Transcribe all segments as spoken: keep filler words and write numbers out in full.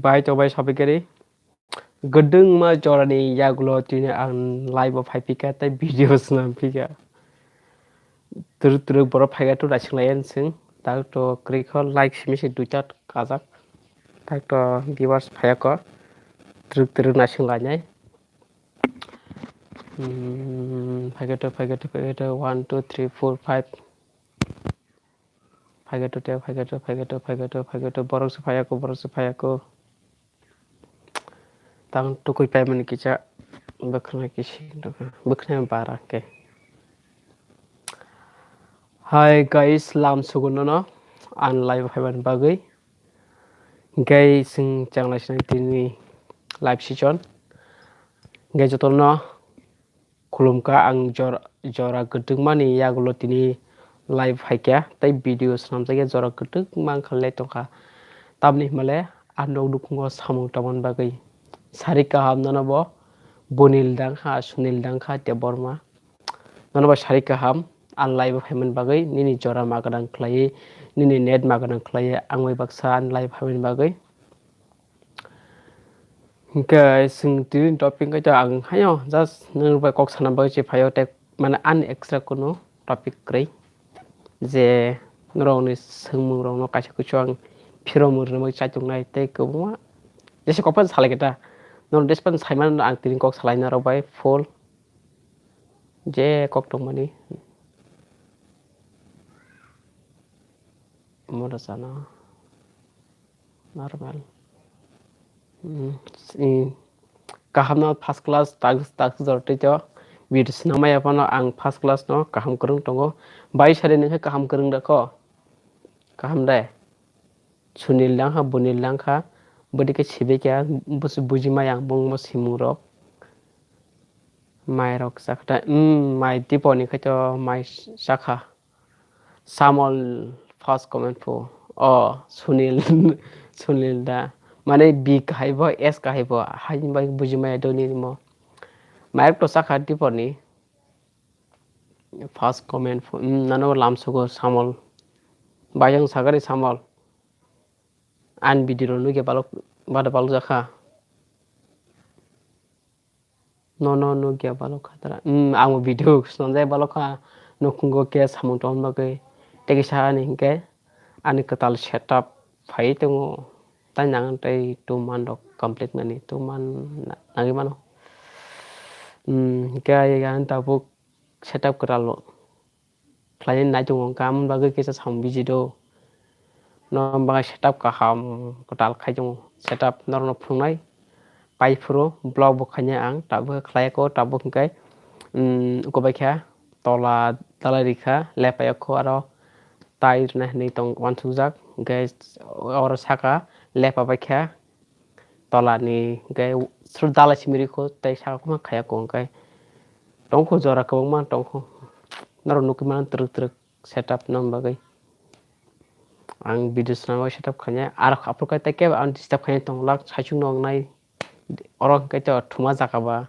Bai to bai sabai kari. Gedengma jorani yagulo tini ang live o phai phika tei video swnam phika. Twrwk twrwk borok phaika tu naising lai answng. Tak to kwrwi kho like simi se duita kajak. Tak to viewers phaya kho. Twrwk twrwk naising lainai. Hmm, phaika to, phaika to, phaika to. One, two, three, four, five. Phaika to te, phaika to, phaika to, phaika to, phaika to. Borok se phaya kho, borok se phaya kho. Tang tukui paimani kisa bwkhwnai kisi bwkhwnai bara khe. Hi guys, lam sugo nono ang live phaimani bagwi. Hingkhe chwng chenglaisina tini live session. Hingkhe jotono khulumkha ang jor-, jora kwtwkmani yagulo tini live phaikha tei video swnamjakya jora kwtwkma wngkha le tongkha. Tamni hwnmale a nok nukhungo samung tongmani bagwi sari kaham nono bo Bunil dangkha, Sunil dangkha, Debbarma. Nono bo sari kaham ang live phaimani bagwi nini jora ma gwnang khlaiwi, nini net ma gwnang khlaiwi ang bai baksa ang live phaimani bagwi. Hingkhe chwng tini topic khe to ang haino just nwng bai kok sana bagwi se phaio tei mane ani extra kunu topic kwrwi je norokni swngmung rokno kaisa kuchu ang phiromwi rwna bagwi chaitongnai tei kwbangma jesa kok phano salai khe ta norok jesa phano saimano ang tini kok salai norok bai full je kok tongmani. Omo rwchana normal. Hmm, si-, kaham no first class tak, tak jor tei to video swnamaya phano ang first class no kaham kwrwng tongo. Bai sari nokhe kaham kwrwng da kho. Kaham de. Sunil langkha, Bunil langkha. Bwdikhe sibikya, busi bujimaya ang bongmo simung rok. Mai rok chakha ta, hmm, mai tipo ni khe to mai chakha. Samol first comment pho. O, Sunil, Sunil da. Mane B kahai bo, S kahai bo. Hai bai bujimaya doni mo. Mai rok to chakha tipo ni. First comment pho, hmm, nano lam sugo Samol. Bayang sagari Samol. An video rok nugya balok, bada balok jakha. Nono nugya balok kha tara. Hmm, ang video swnamjai balok kha. Nukhungo khe samung tong bagwi. Tei kisa ani hinkhe ani kwtal setup phai tongo. Tai nang tei two month rok complete nani, two month na-, nangwi mano. Hmm, hinkhe ani tabuk setup kwtal khlai nai tongo, wngkha, amoni bagwi kisa samung biji do. No bagwi setup kaham kwtal khai tongo. Setup norokno phunuknai pai phuru vlog bo khainai ang, tabuk khe khlai kho, tabuk hwnkhe, um, uko bai kha tola dalai rikha, lepai kho aro tai rwnai hinwi tong uansukjak, hwnkhe oro saka lepa bai kha. Tola ni hwnkhe sur dalai simi rikho tei saka khuma khaya kho hwnkhe tongkho jora kwbangma tongkho norok nukwi mano twrwk twrwk setup nang bagwi ang video swnamwi setup khainai aro aphuru khe tei kebo ang disturb khainai tonglak saichung no wngnai oro hwnkhe to thuma jaka ba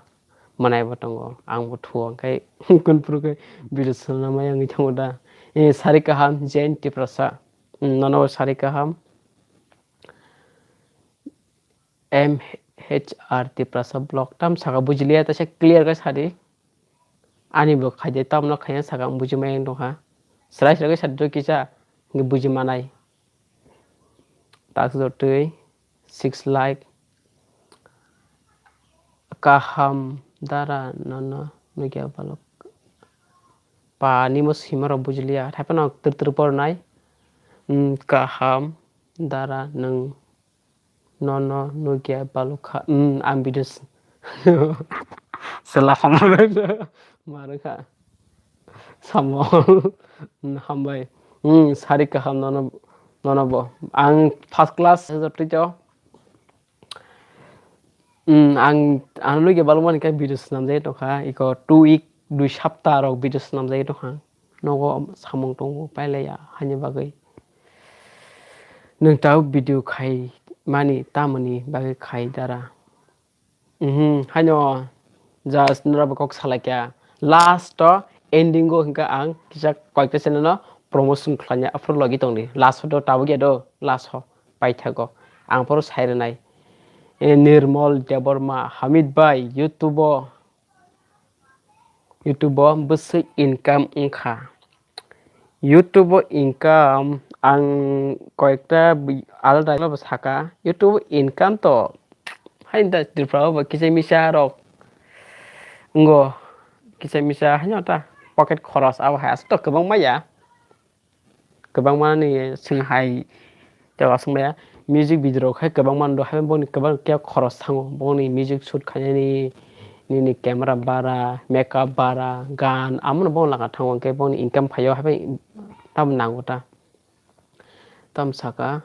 mwnai bo tongo ang bo thuo hwnkhe kunphuru khe video swnamwi wngwi thango da. Eh, sari kaham Jen Tiprasa, nono sari kaham. M H R Tiprasa blog tam saka bujiliya, taisa clear khe sadi. Ani bo khaide tamno khaiya saka ang bujimai wng tongkha. Srai srai khe sadi kisa hwnkhe bujimanai. Tak jotwi six like. Kaham dara nono nugya balok. Pa nimo sima rok bujiliya. Thaiphano twr twr pornai. Hmm, kaham dara nwng. Nono nugya balukha. Hmm, ang video s-, sela hambai. Marukha. Samo. Hmm, hambai. Hmm, sari kaham nono, nono bo. Ang first class jotwi to. Hmm, ang, ang nugya balukmani khe video swnamjai tongkha. Iko two week, dui sapta rok video swnamjai tongkha. Nogo samung tongo pailaiya hani bagwi. Nwng tabuk video khai mani tamoni bagwi khai dara. Mhm, haino just norok bai kok salaikha. Last o ending o hwnkhe ang kisa koikta channel no promotion khlaina aphuru logi tongdi. Last o do tabuk ya do, last o paithago. Ang phuru sai rwnai. Eh, Nirmal Debbarma, Hamid bhai, YouTube o, YouTube o bwswk income wngkha? YouTube o income ang koyekta bwi-, alada alada saka. YouTube o income to hai da Tripura o bo kisa misa rok wngo, kisa misa haino ta pocket khoros abo hai aswk to kwbangma ya. Kwbangma ni swng hai jaga swng maya. Music video rok hai kwbangma do hai boni kwbang khe khoros thango. Boni music shoot khainani, nini camera bara, makeup bara, gan, amo no bong laka thango, hwnkhe boni income phaio, hai tamo nango ta. Tam saka,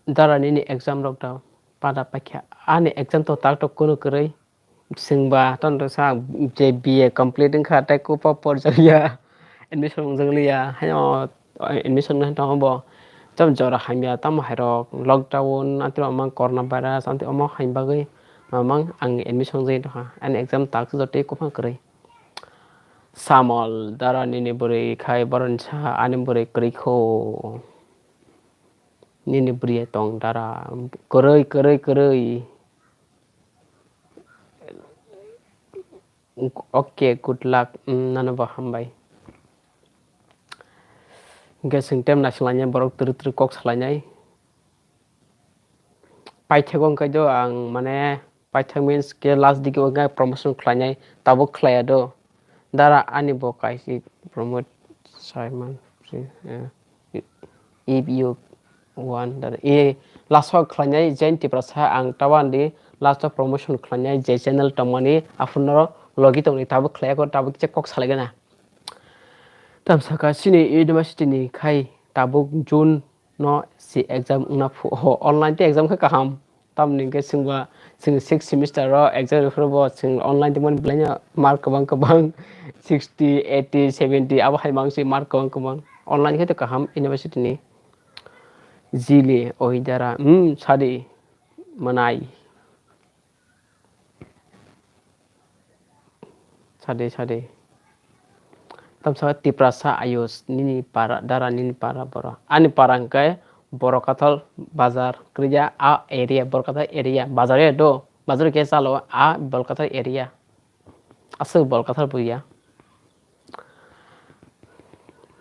dara nini exam rok da pada paikha. Ani exam to tak to kunu kwrwi. Swngba, tamo sa je B A complete wngkha, tei kupa porjakya, admission wngjakliya, haino admission wngkha tamo bo. Tamo jora hamya, tamo hairok, lockdown, antwima corona virus, antwima haini bagwi mamang ang admission wngjakya tongkha. Ani exam tak sujak tei kuphang kwrwi. Samol, dara nini bwrwi khai boroni sa, ani bwrwi kwrwi kho. Nini bwrwi tong dara, kwrwi, kwrwi, kwrwi. Okay, good luck. Mm, nano bo hambai. Hingke swng tem naisinglainai borok twrwi twrwi kok salainai. Paithego hingke do ang mane paithak means ke last digi o hingke promotion khlainai tabuk khlaiya do. Dara ani bo kaisi promote saiman si, eh, if you want dara. E last o khlainai Jain Tiprasa ang tabandi last o promotion khlainai je channel tongmani aphuru norok logi tongni tabuk khlaiya kho tabuk kisa kok salaigana. Tamsaka chini university ni khai tabuk June no si exam wngna phu-, ho, online tei exam khe kaham. Tamni hwnkhe chwngba, chwng sixth semester o exam rwphuru bo chwng online tongmani belai no mark kwbang kwbang, sixty, eighty, seventy abo hai mangsi mark kwbang kwbang. Online khe to kaham university ni. Jili, oi dara, hmm, sadi, manai. Sade, sade. Tamsa Tiprasa Ayush, nini para, dara nini para boro. Ani para hingke Borokathal bazar, kriya a area, Borokathal area, bazar ya do, bazar ke salo a Borokathal area. Aswk Borokathal buya.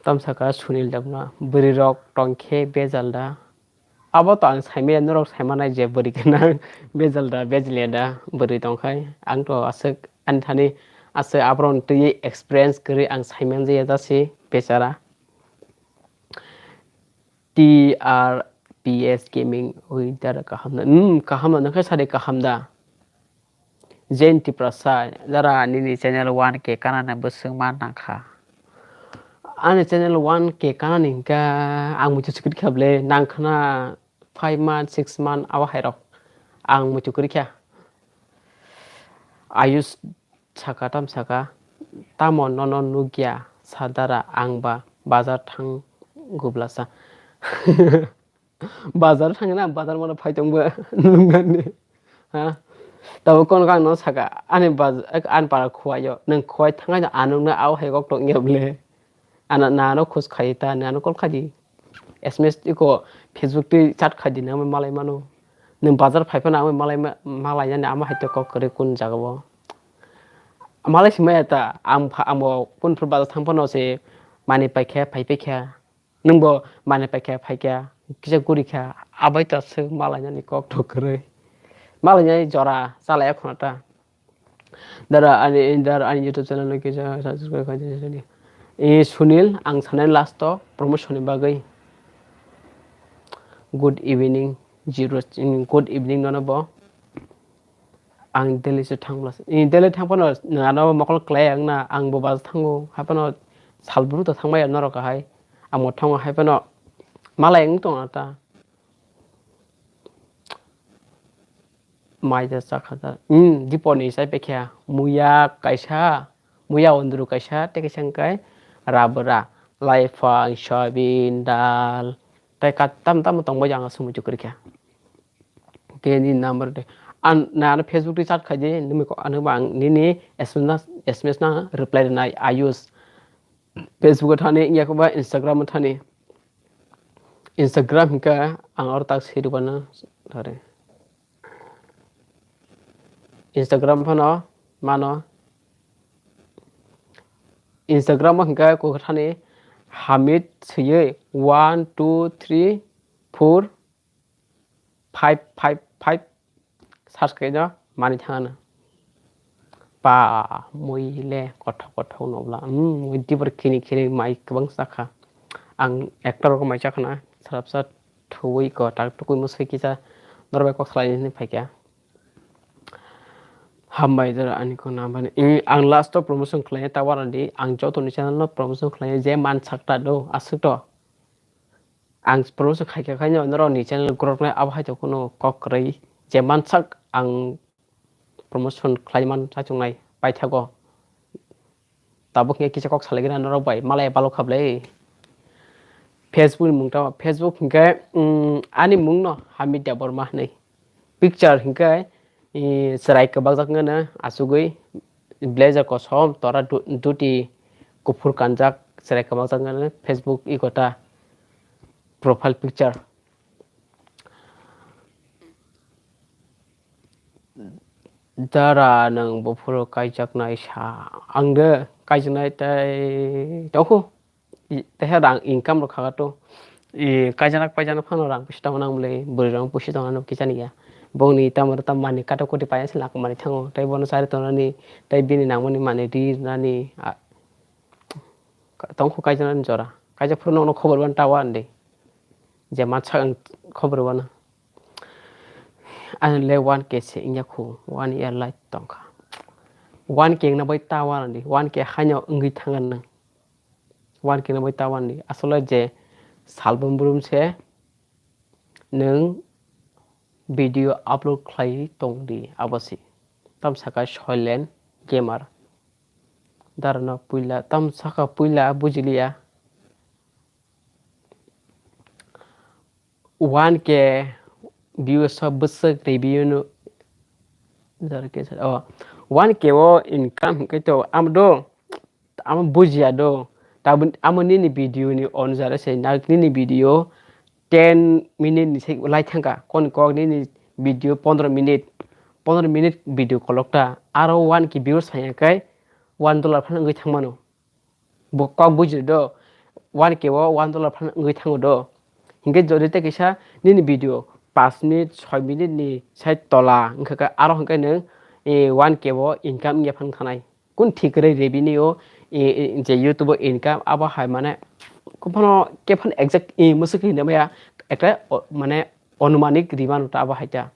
Tamsaka Sunil Debna, bwrwi rok tongkhe bejalda. Abo to ang saimaya, norok saimanai je bwrwi gwnang, bejalda, bejleda, bwrwi tongkhai. Ang to aswk ani thani aswk aborok twi experience kwrwi ang saimanjaya jasi bechara. T R P S Gaming, ui, dara kaham na, hmm, kaham na, nokhe sadi kaham da. Jain Tiprasa, dara nini channel one K kanana bwswk ma nangkha. Ani channel one K kanani hingka ang muitu sikiri kha ble, nangkhana five month, six month abo hairok ang muitu kwrwi kha. Ayush saka tam saka, tamo nono nukya sa dara ang ba bazar thang gublasa. Bazar thangna, bazar mano phai tongbo nungani. Ha? Tabo kono kang no saka, ani baz-, ani para khuaio, nang khuai thangai no anung na au hai kok tong ya ble. Ana nano khus khai ta, nano kol khadi. S M S iko Facebook twi chat khai di, nang malai mano. Nang bazar phai phano ang malai ma-, malai nani ama hai to kok kore kun jaga bo. Malai si maya ta, ang pha-, ang bo kun phur bazar thang phano se mani pai khe, phai pai khe. Nwng bo mani paikha, phaikha, kisa gurikha, abai ta swk malainani kok thok kwrwi. Malainani jora chalaiya khwna ta. Dara ani, dara ani YouTube channel no kisa subscribe khai di. Eh, Sunil, ang sanai last o promotion ni bagwi. Good evening, zero, good evening nono bo. Ang Delhi se thangmla se. Ni Delhi thang phano nano mokol klai ang na, ang bo bazar thango. Hai phano sal bru to thangmaya norok hai. Ang bo thango hai phano malai wng tong ta. Mai ja cha kha ta. Hmm, Diponi sai pekha. Muya kaisa, muya ondru kaisa, tei kaisa hwnkhe rabra, laifang, soyabin, dal, tei ka-, tam tam tongbai ang sumui chukwrwi kha. Khe ni number de. An, na ano Facebook twi chat khai di, nini ko, ano bang nini S M S na, S M S na reply rwnai, Ayush. Facebook o thani, wngya khe ba Instagram o thani. Instagram hwnkhe ang oro tak siri bana thare. Instagram phano mano. Instagram o hwnkhe kwthani Hamid swiwi one two three four five five five search khaino mani thangano. Pa mui le kothok kothok nokla. Hmm, mui tibor khini khini mai kwbang chakha. Ang actor rok mai chakhana, sarapsa thuwi ko tak tukui musui kisa norok bai kok salai ni phaikha. Hambai jora ani kok nang bani. Hmm, ang last o promotion khlai ta wara di. Ang joto ni channel no promotion khlai je man sakta do aswk to. Ang promotion khaikha khaino norok ni channel growth nai abo hai to kuno kok kwrwi je man sak ang promotion khlai man chachungnai paithago. Tabuk hwnkhe kisa kok salai gana norok bai malai balok khablai. Facebook ni mung tamo, Facebook hwnkhe, mm, ani mung no Hamid Debbarma hinwi. Picture hwnkhe, eh, chwrai kwbakjak wngkha na achugwi blazer kosom tora du-, duti kuphur kanjak chwrai kwbakjak wngkha na Facebook ego ta profile picture. Dara nwng buphuru kaijaknai sa? Ang de kaijaknai tei tongkhu. I, teha rang income rok khaga to. I, kaijakna paijakna phano rang pusi tongna nang bwle, bwrwi rang pusi tongna nang kisa ni ya. Bongni tamo tamo mani kato koti paya se lak mani thango. Tei bono chari tongnani, tei bini nangmani mani ri nani, a, tongkhu kaijaknani jora. Kaijak phuru nokno khobor ban tawa ande. Je matsa ang khobor bana. Ani le one K se wngya khu, one year light tongkha. One K wngna bai ta wana di, one K haino wngwi thangna nang. One K wngna bai ta wana di. Asole je salbrum brum se nwng video upload khlai tong di, abo se. Tam saka Silent Gamer. Darano puila, tam saka puila bujiliya. One K views o bwswk review no, oh, one K o income hwnkhe to amo do, amo bujiya do. Tabuk amo nini video ni onujare se, nini video ten minute ni se lai thangkha, kon kok nini video pondro minute, pondro minute video kolok ta, aro one K views phaiya khe one dollar phano wngwi thangmano. Bo kok buji do, one K o one dollar phano wngwi thango do. Hinkhe jodi tei kisa nini video paanch minute, soi minute ni sai tola wngkha khe, aro hinkhe nwng, eh, one K o income wngya phano thanai. Kun thik kwrwi revenue o, eh, eh, je YouTube o income abo hai mane kuphano kephano exact, eh, mwswk hinwi maya ekta, o, mane onumanik rimano ta abo hai ta.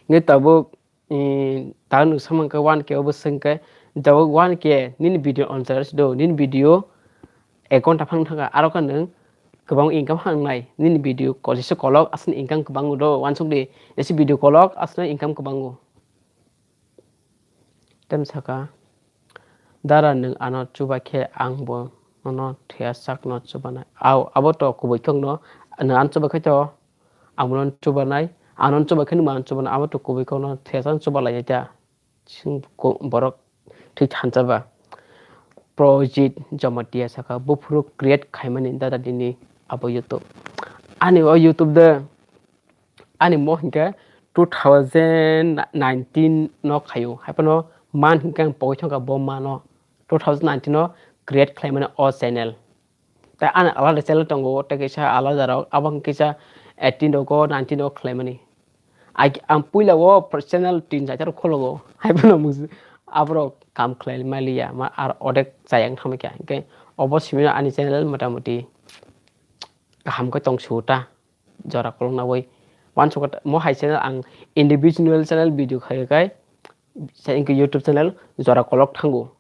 Hinkhe tabuk Ee, ta nwng samang khe one K obo swng khe, jabo one K nini video on charge do, nini video ek ghonta phang thangkha, aro khe nwng kwbang income hangnai, nini video ko-, jesa kolok aswkni income kwbang do, uansuk di, jesa video kolok aswkni income kwbang o. Tem saka, dara nwng ano chuba khe ang bo nono thwiya sakno chubanai. Au, abo to kubui khokno, nwng ano chuba khe to, Ang bono chubanai, ano chuba khe nwng ano chubanai, abo to kubui kokno thesa chuba lai ta. Chwng ko-, borok thwi thansa ba. Projit Jamatia saka, buphuru create khaimani dada dini abo YouTube. Ani o YouTube de, ani mo hinkhe two thousand nineteen no khaio. Haiphano man hinkhe ang pogwi thangkha bo mano. Two thousand nineteen no create khlaimani o channel. Tei ani alada channel tongo, tei kisa alada rok, abo wngkha kisa eighteen rogo, nineteen rogo khlaimani. Ai, ang puila o channel tin chaita rok khologo, haiphano mung aborok kam khlai maliya, ma ar odek chayang thangbai kha. Hinkhe obo simi ani channel motamoti kaham khe tong su ta, jora kolok nawi. Wansukha mo hai channel ang individual channel video khai khai, hinkhe YouTube channel jora kolok thango.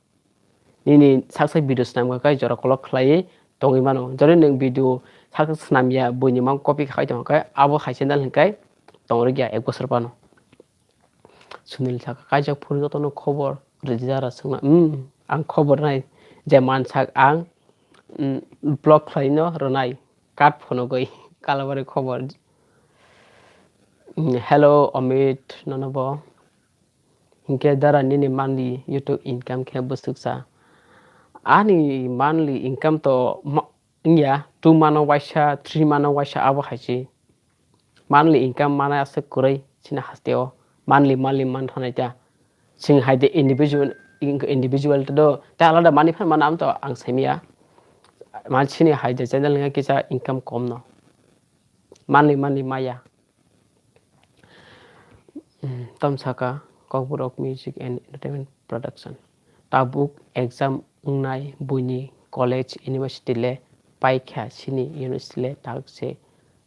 Nini sak sak video swnam kha khe jora kolok khlaiwi tongwi mano. Jodi nwng video sak sak swnam ya, buini mang copy khai tong khe abo hai channel hwn khe tong rwk ya ek bosor phano. Sunil saka, kaijak phuru jotono khobor rwdi dara swngna. Hmm, ang khobor nai je man sak ang, hmm, block khlaino rwnai. Kat phunugwi kalabari khobor. Hmm, hello Amit, nono bo. Hinkhe dara nini monthly YouTube income khe bwswk cha? Ani monthly income to ma-, wngya, two month o waisa, three month o waisa abo hai se. Monthly income manai aswk kwrwi chini haste o. Monthly, monthly man thonai ta. Sing hai de individual, individual to do. Ta alada money phan mana am to ang saimia. Man sini hai de channel nga kisa income kom no. Monthly, monthly maya. Hmm, tam saka Kokborok Music and Entertainment Production. Tabuk exam wngnai buini college, university le paikha sini university le tak se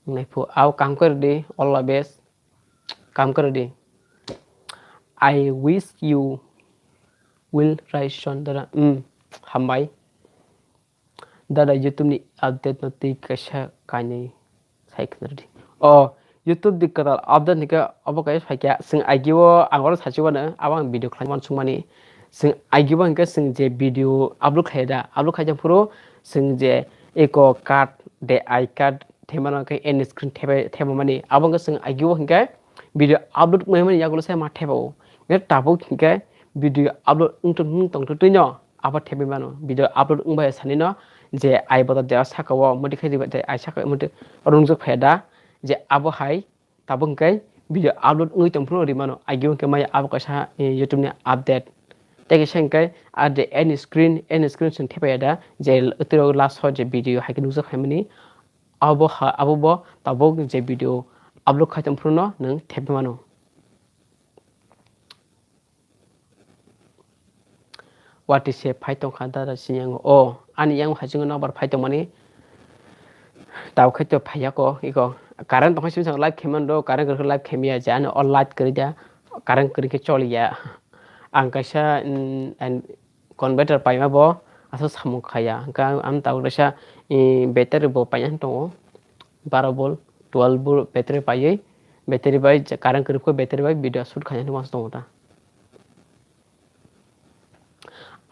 wngnai phu. Au kam kar di, all the best. Kam kar di. I wish you will rise soon, dada. Hmm, hambai. Dada, YouTube ni update no twi kaisa kainwi sai khna rwdi. O, YouTube di kwtal update hwnkhe obo kaisa phaikha. Chwng agio ang oro sachi wano, abo ang video khlai uansukmani. Chwng agio hwnkhe chwng je video upload khlai da, upload khaijak phuru chwng je eco card de I card themano khe end screen theba, thebamani. Abo hwnkhe chwng agio hwnkhe video upload wngmani yagulo se ma thebao. Hwnkhe tabuk hwnkhe video upload wngtong, wngtong twi no. Abo thebwi mano. Video upload wngbai sani no je ai boda de saka o muti khe riba de ai saka muti rungjak phai da je abo hai tabuk hwnkhe video upload wngwi tong phuru ri mano. Agio hwnkhe maya abo kaisa, eh, YouTube ni update. Tei kaisa hwnkhe ar de end screen, end screen chwng thepaya da je twiro last o je video hai khe nukjak phaimani abo ha, abo bo tabuk je video upload khai tong phuru no nwng thepwi mano. Watwi se phai tongkha dada sini yango. O, ani yango haichwngo nokbar phai tongmani. Tabuk khe to phaiya ko, iko. Current tongkha simi live khaimani do, current kwrwkhe live khaimya je ani o light kwrwi da, current kwrwi khe choliya. Ang kaisa, mm, and converter paima bo aswk samung khaya. Hwnkhe ang, ang tabuk kaisa, eh, battery bo paina tongo. Baro volt, twelve volt battery paiwi, battery bai je current kwrwkhe battery bai video shoot khaina hinwi uansuk tongo ta.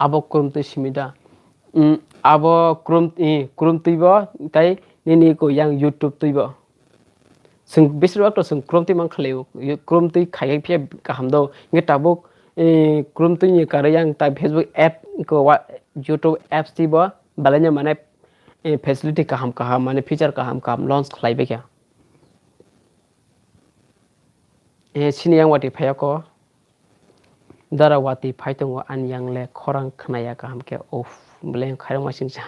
Abo Chrome twi simi da. Mm, abo Chrome, eh, Chrome twi bo tei nini ko yang YouTube twi bo. Chwng besibak to chwng Chrome twi man khlai o. Chrome twi khai phiya kaham do. Hwnkhe tabuk, eh, Chrome twi ni karwi yang ta Facebook app ko wa, YouTube apps twi bo belai no mane, eh, facility kaham kaham mane feature kaham kaham launch khlai bai kha. Eh, sini yang watwi phaiya ko. Dara watwi phai tongo ani yang le khorang khnaya kaham khe. Uff, belai khairokma singsa.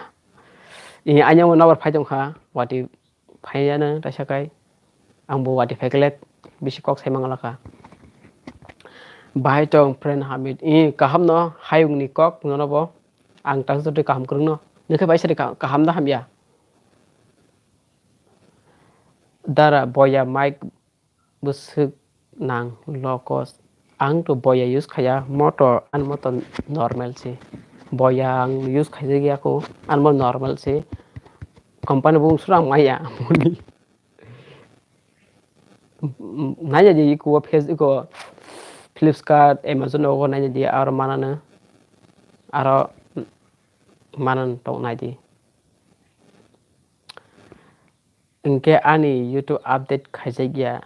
Eh, ani yang nokbar phai tongkha watwi phaiya no taisa kai. Ang bo watwi phai khe le bisi kok sai mangala kha. Bahai tong friend Hamid. Eh, kaham no hayung ni kok nono bo. Ang taisa twi kaham kwrwng no. Nokhe bai sari ka-, kaham da hamya. Dara boya mic bwswk nang low cost. Ang to boya use khaya, moto, an moto normal se. Boya ang use khaijak ya ko, an mo normal se. Company bung sura maya moni. Nanya di ko Facebook ko, Flipkart, Amazon ko nanya di aro manana. Aro manan tong nai di. Hwnkhe ani YouTube update khaijakya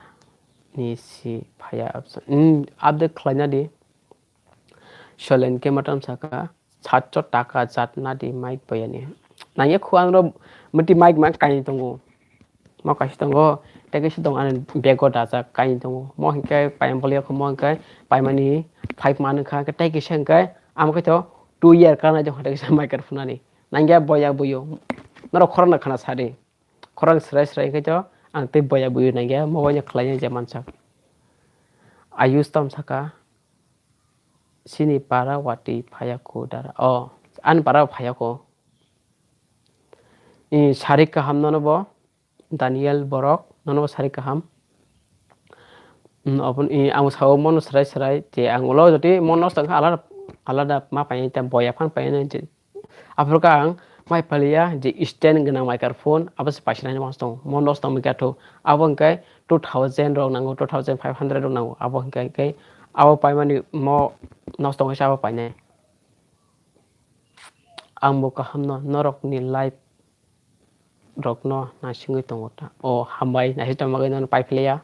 ni si phaiya option. Hmm, update khlaina di. Solen khe matam saka, "Satso taka jat na di mic boyani." Nangya khu ang ro mati mic ma kaini tongo. Mo kaisa tongo, tei kaisa tongo ani bego dajak kaini tongo. Mo hinkhe payam bolya kho mo hinkhe paimani five man wngkha, tei kaisa hinkhe amo khe to two year kana jong tei kaisa microphone ani. Nangya boya buyo. Norok khorang na khana sadi. Khorang srai srai khe to ang tei boya buyo nangya mobile no khlai je mansak. Ayus tam saka sini para wati phaya ko dara. Oh, ani para phaya ko. I sari kaham nono bo Daniel borok nono bo sari kaham. Mm, obon i ang sao mono srai srai te ang ulo jodi mono tangkha alada alada ma paine ta boya phan paine je. Aphuru khe ang mai paliya je stand gwnang microphone, abo se paisana ni wansong mo nos tong mikha thu. Abo hwnkhe two thousand rok nango, two thousand five hundred rok nango. Abo hwnkhe khe abo paimani mo nos tong khe abo painai. Ang bo kaham no norok ni live rok no naisingwi tongo ta. O hambai naising tongma bagwi nono pai phlaiya.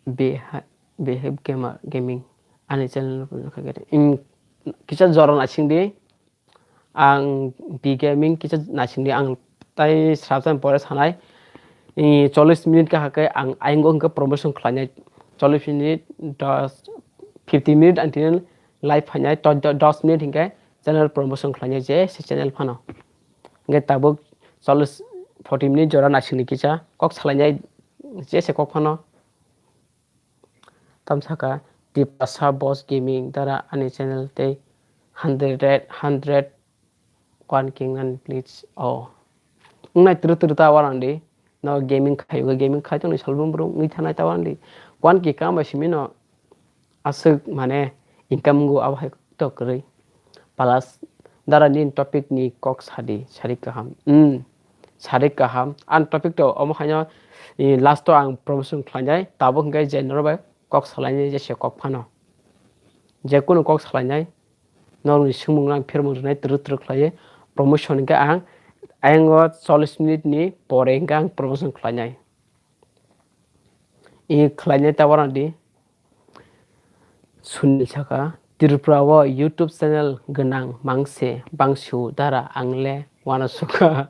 Beha-, Behave Gamer Gaming ani channel no phunukha khe. Im, kisa jora naising di. Ang B Gaming kisa naising di. Ang tai srapsa pore sanai. eh, chollish minute ka hake ang ayang o hingke promotion khlainai, chollish minute, dos, fifty minute ang tini live phainai, to, do, dos minute hingke channel promotion khlainai je se channel phano. Hingke tabuk chollish, forty minute jora naisingni kisa kok salainai je se kok phano. Tam saka Tiprasa Boss Gaming dara ani channel tei hundred, hundred one king and please. Oh. Wngnai tru tru ta warandi. No gaming khai, gaming khai tongni salbrum brum wngwi thanai ta warandi. One K kama simi no aswk mane income go abo hai to kwrwi. Plus dara nini topic ni kok sadi, sari kaham. Hmm. Sari kaham. An topic to omo haino, eh, last o ang promotion khlainai. Tabuk hingke je norok bai kok salainai jese kok phano. Je kunu kok salainai, norokni swngmung ang phirmung rwnai twrwk twrwk khlaiwi promotion hingke ang ayang o chollish minute ni pore hingke ang promotion khlainai. I khlainai ta warandi. Sunil saka, Tripura o YouTube channel gwnang mangse bangsu dara ang le uanasuka.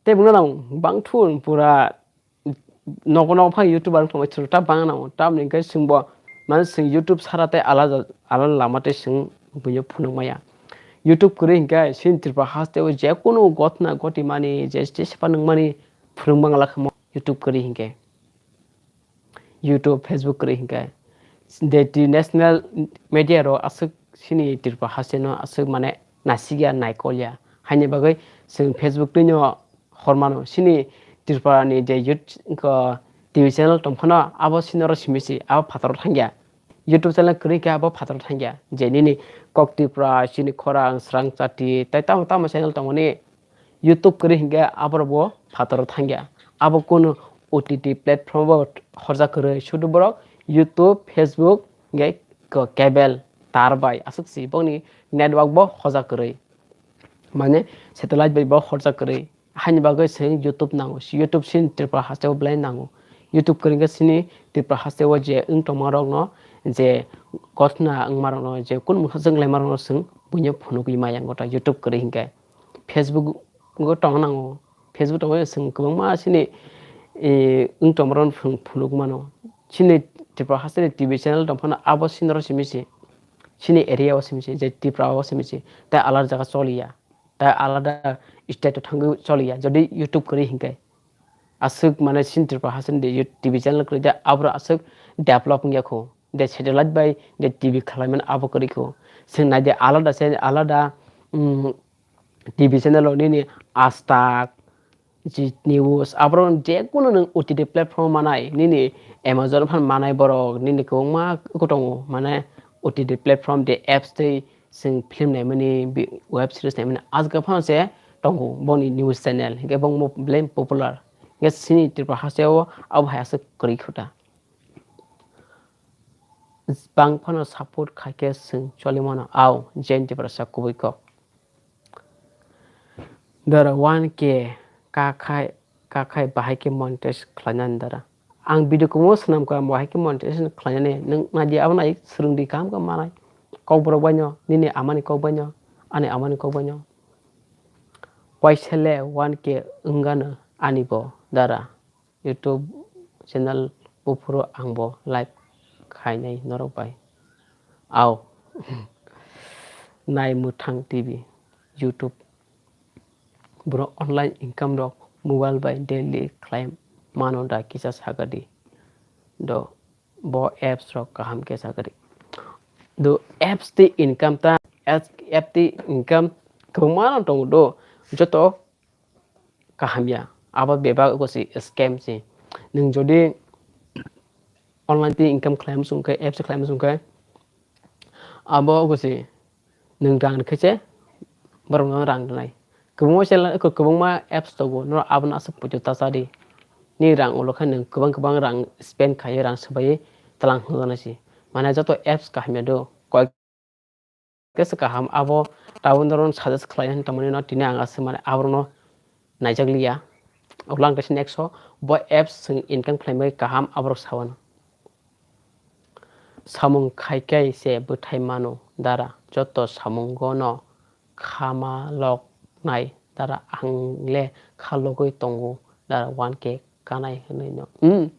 Tei bwno nang bangthun pura nogo nogo phang YouTuber wng tongbai chwrwk ta bang nang tamni hwnkhe chwngbo mane chwng YouTube sara tei alada alada lama tei chwng buino phunuk maya. YouTube kwrwi hwnkhe chini Tripura haste o jekunu gotna goti mani je je sepa nung mani phunuk mangla khamo YouTube kwrwi hwnkhe. YouTube, Facebook kwrwi hwnkhe. De ti national media rok aswk chini Tripura haste no aswk mane nasikya naikolya. Haini bagwi chwng Facebook twi no hormano. Chini Tripura ni je youth, ko, T V channel tongphano abo sinoro simi se, abo phataro thangya. YouTube channel kwrwi khe abo phataro thangya. Je nini Kok Tripura, chini Khorang, Srang Chati, tei tamo tamo channel tongmani YouTube kwrwi hinkhe aborok bo phataro thangya. Abo kunu O T T platform bo horjak kwrwi. Sudu borok YouTube, Facebook, hinkhe ko cable tar bai aswk si bokni network bo horjak kwrwi. Mane satellite bai bo horjak kwrwi. Haini bagwi chwng YouTube nango. YouTube chini Tripura hasteo belai nango. YouTube kwrwi khe chini Tripura hasteo je wng tongma rokno, je gotna wngma rokno, je kun mungsa chwng laima rokno chwng buino phunugwi maya gota YouTube kwrwi hinkhe. Facebook go tong nango. Facebook tongo chwng kwbangma chini, eh, wng tongma rokno phunuk mano. Chini Tripura hasteni T V channel tongphano abo sinoro simi se. Chini area o simi se, je Tripura o simi se. Tai alada jaga choliya. Tai alada state o thangwi choliya, jodi YouTube kwrwi hinkhe. Aswk mane chini Tripura hasteni de T V channel kwrwi de, abro aswk develop wngya kho. De satellite bai de T V khwlaimani abo kwrwi kho. Chwng nai de alada se alada, mm, T V channel o nini Aaj Tak, Zee News, abro je kunu nwng O T T platform manai, nini Amazon phan manai borok, nini kwbangma tongo, mane O T T platform de apps tei chwng film naimani, bi-, web series naimani, aswk phano se tongo boni news channel, hinkhe bongmo belai popular. Hinkhe chini Tripura hasteo abo hai aswk kwrwi kho ta. Bang phano support khai khe chwng choli mano, au, J N Tiprasa kubui kok. Dara one K kakhai, kakhai bahai khe monetize khlainani dara. Ang video kumo swnam kha bahai khe monetization khlainani. Nwng naidi abo nai swrwngdi kaham khe manai. Kokborok baino, nini amani kok baino, ani amani kok baino. Waisele one K wngano ani bo dara. YouTube channel buphuru ang bo live khainai norok bai. Au. Nai mwthang T V, YouTube. Bro online income rok mobile bai daily khlai mano da kisa sagadi. Do bo apps rok kaham khe sagadi. Do apps tei income ta, apps, app tei income kwbangma no tongo do. Joto kaham ya. Abo bebak oko se scam se. Nwng jodi online tei income khlai muchung khe, apps khlai muchung khe, abo oko se nwng rang rwkhe se borokno rang rwnai. Kwbangma channel, kwbangma apps tongo, norok abono aswk poito ta cha di. Nini rang ulo khe nwng kwbang kwbang rang spend khaiwi, rang swbaiwi tlang hwnjanai se. Mane joto apps kaham ya do, koi khe se kaham, abo tabuk norokno suggest khlai hwn tongmani no tini ang aswk mane aborokno naijak liya. Ulo ang kaisa next o bo apps chwng income khlai bagwi kaham aborok sa uanw. Samung khai khe se bwthai mano dara, joto samungo no kha ma lok nai dara, ang le kha logwi tongo dara, one K kanai hinwi no. Hmm.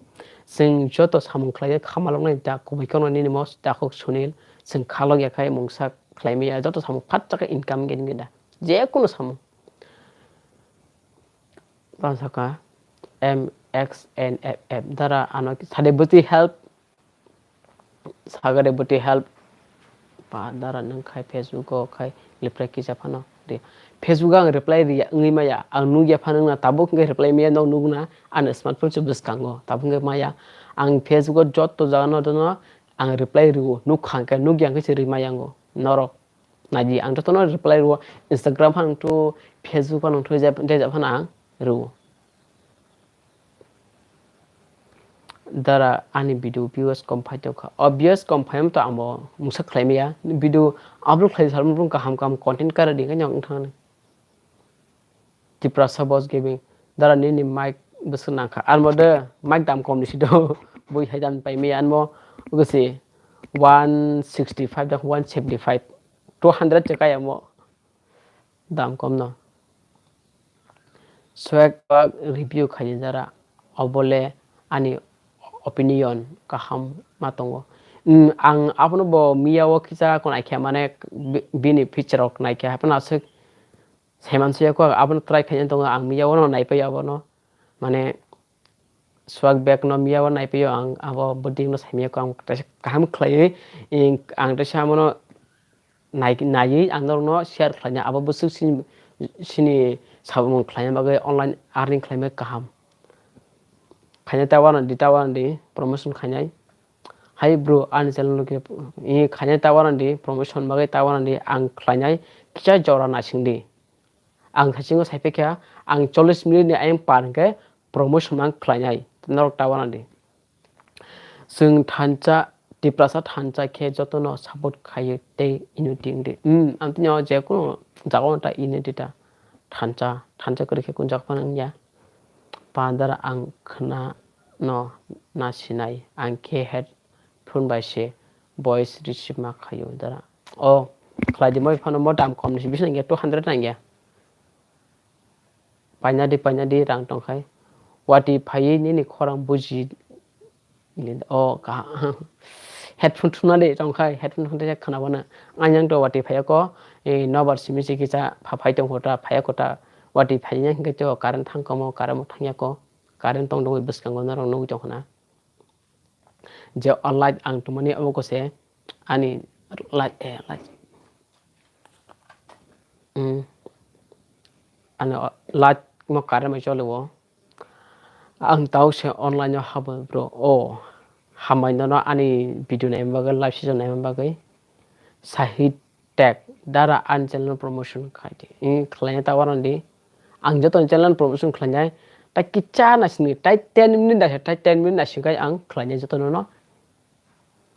Chwng joto samung khlai kha maloknai da kubui kono nini mos da khok Sunil, chwng khalok ya khai mungsa khlai maya joto samung phat chakhe income gini da. Je kono samung. Bang saka M X N F F dara ano sade buti help sagade buti help pa dara nang khai Facebook o khai reply kisa phano de. Facebook ang reply ri wngwi maya ang nugya phano na tabuk ngai reply maya no nugna an smartphone se bwskango tabuk ngai maya ang Facebook o jotto jaga no dono ang reply riwo nuk khang khe nugya khe se ri maya ngo norok naidi ang jotono reply riwo Instagram phano tu Facebook phano tu je je phano ang riwo. Dara ani video views kom phai tongkha. Obvious kom phai to amo mungsa khlai maya. Video upload khlai sal mung kaham kaham content kara di kanya wng thangni. Tiprasa Boss Gaming. Dara nini mic bwswk nangkha. Armo de mic dam kom ni sido. Bui hai dam pai maya anmo. Ugasi one sixty five da one seventy five. Two hundred chakaya mo. Dam kom no. Swag bag review khaini jara obole ani opinion kaham ma tongo. Ang abono bo miya o kisa ko naikha mane bini picture rok naikha haphano aswk saiman suya ko abono try khaina tongo ang miya o no naipai abono mane Swag bag no miya o naipaio ang abo budding no saimaya ko ang kaisa kaham khlaiwi ang teisa amono naiwi ang norokno share khlaina abo bwswk sini samung khlaina bagwi online earning khlaima kaham khaina ta uanadi ta uanadi promotion khainai hai bro ani channel no khaina ta uanadi promotion bagwi ta uanadi ang khlainai kisa jora naisingdi. Ang saichungo saiphikha, ang chollish minute ni ayang par hwnkhe promotion ang khlainai, norok ta uanadi. Chwng thansa, Tiprasa thansa khe jotono support khaio tei unity wngdi. Hmm, ang tini o je kunu jaga o ta unity ta thansa, thansa kwrwi khe kunu jaga phano wngya. Padar ang khna no na sinai, ang khe headphone bai se voice receive ma khaio dara. O khlai di moi phano mo dam kom ni bising ya two hundred nang ya. Paina di, paina di, rang tong khai. Wati phaiwi nini khorang buji. O ka headphone thuna di tong khai, headphone thuna di khana bana. Ang yang to wati phaiya ko, eh, nobar simi si kisa pha phai tong kota, phaiya kota. Wati phaiya hingke to current thang komo, current mo thangya ko. Current tong dongwi bwskango norok nugwi tong khna. Je o light ang tumani obo kose ani light, eh, light. Hmm. Ani o light mo current bai chole o. Ang tau se online o habo bro. O hambai nono ani video naima bagwi, live session naima bagwi. Sahid Tech dara ani channel promotion khai di. Ing khlaina ta uanadi. Ang joto ni channel promotion khlainai. Ta kicha na sini, tai ten minute da, tai ten minute na singkai ang khlainai joto no.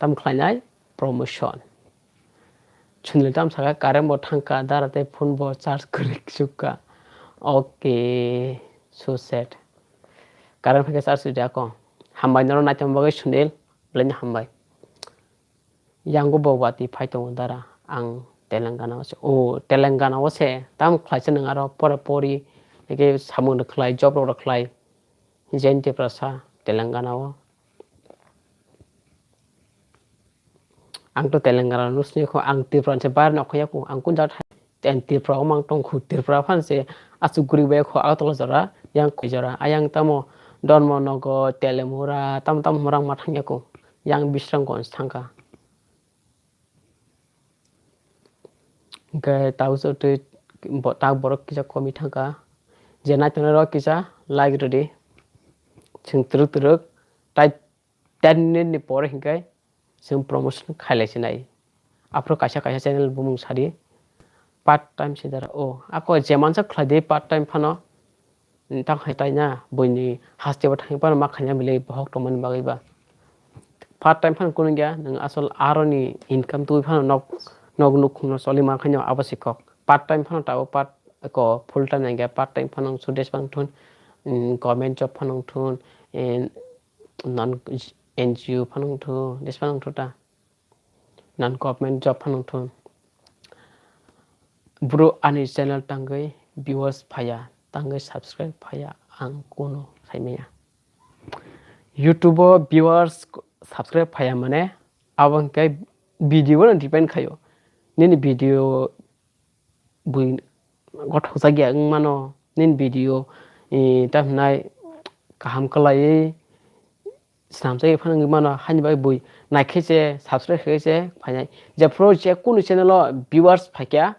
Tam khlainai promotion. Chunil tam saka current bo thangka, dara tei phone bo charge kwrwi sukka. Okay, so sad. Current phaikhe charge rwdi ako. Hambai norok naithok bagwi Sunil, belai no hambai. Yango bo wati phai tongo dara. Ang Telangana o se. O, Telangana o se. Tam khlaisa nwng aro pora pori. Eke samung rok khlai, job rok khlai. Jain Tiprasa, Telangana o. Ang to Telangana no sini kho, ang Tripura se bar no khoya ko. Ang kun jat Ten Tripura o mang tong khu, Tripura phan se asuk guri bai khu Agartala jora, yang koi jora, ayang tamo Dharmanagar, Telimura, tam tam morang ma thangya khu, yang Bisramganj thangka. Hingke tau so twi bo-, tak borok kisa komi thangka. Je nai tongnai rok kisa like rwdi. Chwng twrwk twrwk tai ten minute ni pore hingke chwng promotion khailai sinai. Aphuru kaisa kaisa channel bumung sadi part time se dara o. Ako je mansa khlai di part time phano, tang hai tai na, buini haste bo thang phano ma khaina bile bohok tongmani bagwi ba. Part time phano kunu gya, nwng asol aroni income twi phano nok, nok nukhungno choli ma khaina abo sikhok. Part time phano tabo part ko full time nangya, part time phano sudes phano thun, mm, government job phano thun, eh, non N G O phano thun, des phano thun ta. Non government job phano thun. Bro ani channel tangwi viewers phaya, tangwi subscribe phaya, ang kuno sai maya. YouTube o viewers, subscribe phaiya mane abo hwnkhe video no depend khaio. Nini video bui gothokjakya wng mano, nini video, eh, ta hwnai kaham kwlaiwi swnamjakya phano wngwi mano, haini bagwi bui naikhe se, subscribe khaikhe se phainai. Jephuru je kunu channel o viewers phaikha,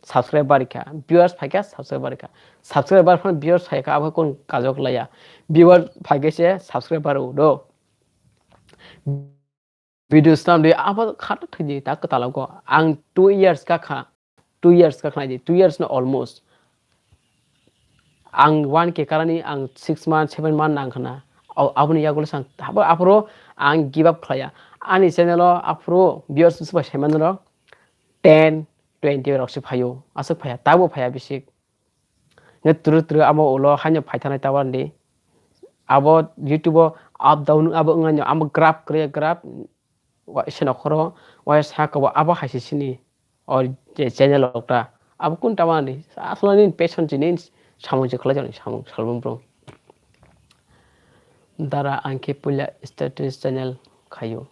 subscribe barikha, viewers phaikha, subscribe barikha, subscriber phano viewers phaikha, abo khe kunu kajok laya, viewers phaikhe se subscriber o do. Video swnam di abo khata thwidi ta kwtal go. Ang two years ka kha, two years ka khnai di, two years no almost. Ang one K karani ang six month, seven month nang khna. Aboni yagulo sang abo aphuru ang give up khlaiya. Ani channel o aphuru viewers bwswk bai saimanrok ten, twenty rok se phaio, aswk phaiya, tabo phaiya bisik. Nge turu turu amo ulo haino phaithanai tabani. Abo YouTube o up down abo wngmani amo graph kwrwi graph wa-, se nokhoro wa saka bo abo hai se sini o je channel okta. Abo kun tabani aswlani passion chini samung je khlai jani samung salbung bro. Dara ang khe puila status channel khaio.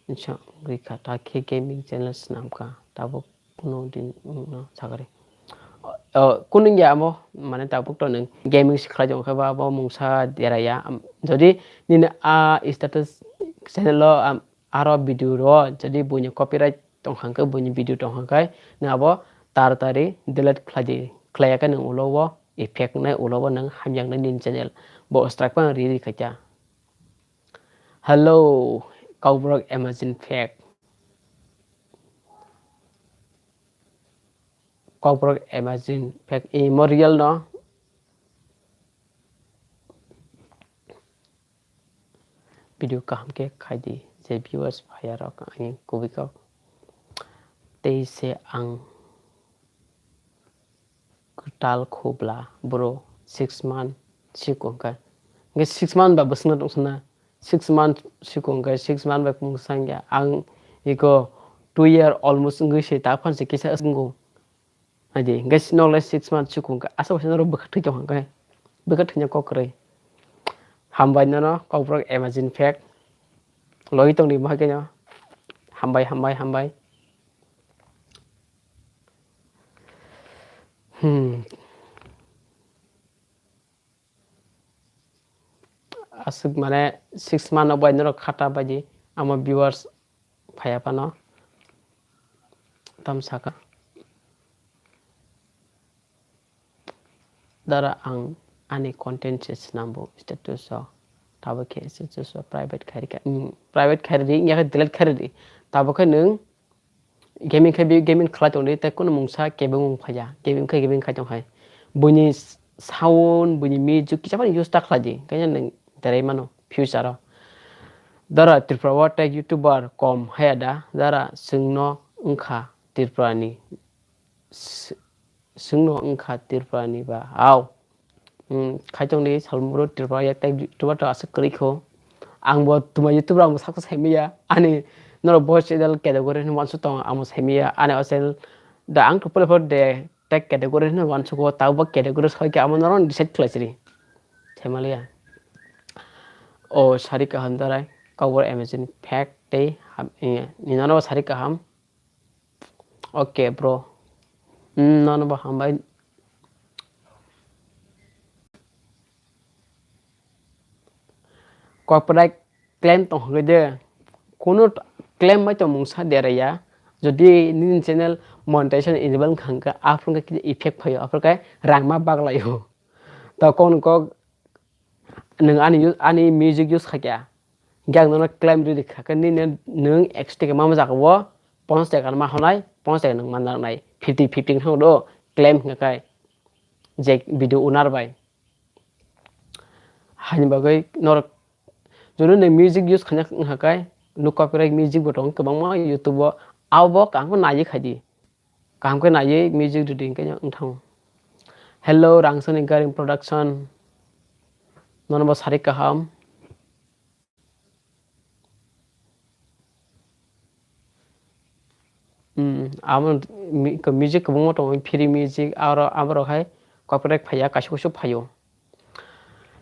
Wngsa wngwi kha, ta khe gaming channel swnam kha, tabuk kunu din wngno sakari. O, kunu wngya amo, mane tabuk to nwng gaming se khlai tong khe ba, bo mungsa deraya. Am, jodi nini a status channel o, am, aro video ro, jodi buini copyright tong kha khe, buini video tong kha khe, nwng abo taratari delete khlai di. Khlai ya khe nwng ulo o effect nai, ulo o nwng hamya wngnai nini channel. Bo strike phano ri ri khaikha. Hello, Kokborok Amazing Fact. Kokborok Amazing Fact. Imo real no? Video kaham khe khai di, je viewers phaiya rok ani kubui kok. Tei se ang kwtal khobla bro, six month sikung khe. Hwnkhe six month ba bwswkno tong sana, six month sikung khe, six month bai kung sangya. Ang iko two year almost wngwi se ta phan se kisa wngkung. Hai di, hwnkhe nok le six month sikung khe, asa bo se norok bwkha thwi tong khe, bwkha thwina kok kwrwi. Hambai nono, Kokborok Amazing Fact. Logi tong di bahai khe no. Hambai, hambai, hambai. Hmm. Aswk mane six month o bai norok khata bai di, amo viewers phaiya phano tam saka. Dara ang ani content se swnambo status o, tabuk khe status o private khairikha, mm, private khairidi, wngya khe delete khairidi, tabuk khe nwng gaming khe bi gaming khlai tongdi, tei kunu mungsa kebengmung phaiya, gaming khe gaming khai tong hai. Buini sound, buini music kisa phano use ta khlai di, kanya nwng derai mano future o. Dara Tripura o tei YouTuber kom haya da, dara chwngno wngkha Tripura ni, s-, chwngno wngkha Tripura ni ba, au. Hmm, khaitongni salmuro Tripura yak tai Tripura to aswk kwrwi kho. Ang bo tuma YouTube rok ang bo saksa saimaya. Ani norok bo channel category hwnwi uansuk tongo, ang bo saimaya. Ani o channel da ang to pore pore de tag category hwnwi uansugo, tabo bo category soi khe amo norok decide khlai siri. Saimaliya. O sari kaham darai, Kokborok Amazing Fact tei ham, eh, ni nono bo sari kaham. Ok, bro. Hmm, nono bo hambai. Copyright claim tong hwnkhe de. Kuno t-, claim bai tong mungsa deraya. Jodi nini channel monetization enable wngkha hwnkhe, aphuru khe effect phaio, aphuru khe rang ma baglaio. To kok ni kok nwng ani u-, ani music use kha kya, hingke ang nono claim rwdi kha khe nini nwng extra khe mama jaga o ponchash taka ma honai, ponchash taka nwng man nai, fifty fifty wngkha do claim hingka khe je video owner bai. Haini bagwi norok jono nwng music use khaina wngkha khe, nwng copyright music bo tongo kwbangma YouTube o, abo bo kaham khe naiwi khaidi. Kaham khe naiwi music rwdi hwnkhe wng thango. Hello, Rangsani Garing Production. Nono bo sari kaham. Hmm, amo mi-, music kwbangma tongo, free music, aro aborok hai copyright phaiya, kaisa kaisa phaio.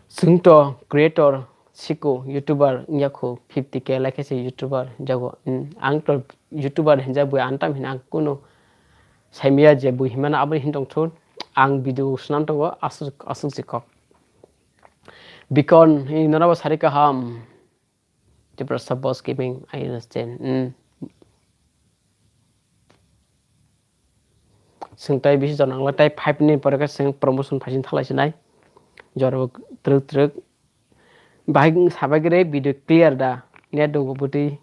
Chwng to creator, siko YouTuber wngya kho, fifty K like se YouTuber jago. Hmm, ang to YouTuber hinjak bui antam hin ang kuno saimaya je bui himano aboni hin tong thun. Ang video swnam tongo aswk, aswk si kok. Bikon, hi norabo sari kaham. Tiprasa Boss Gaming, I understand. Hmm. Chwng tai bisi jora nangla, tai five ni pore khe chwng promotion phaisin thalai sinai. Jora bo twrwk twrwk. Bahai wng sabai khe video clear da. Net do bwtwi.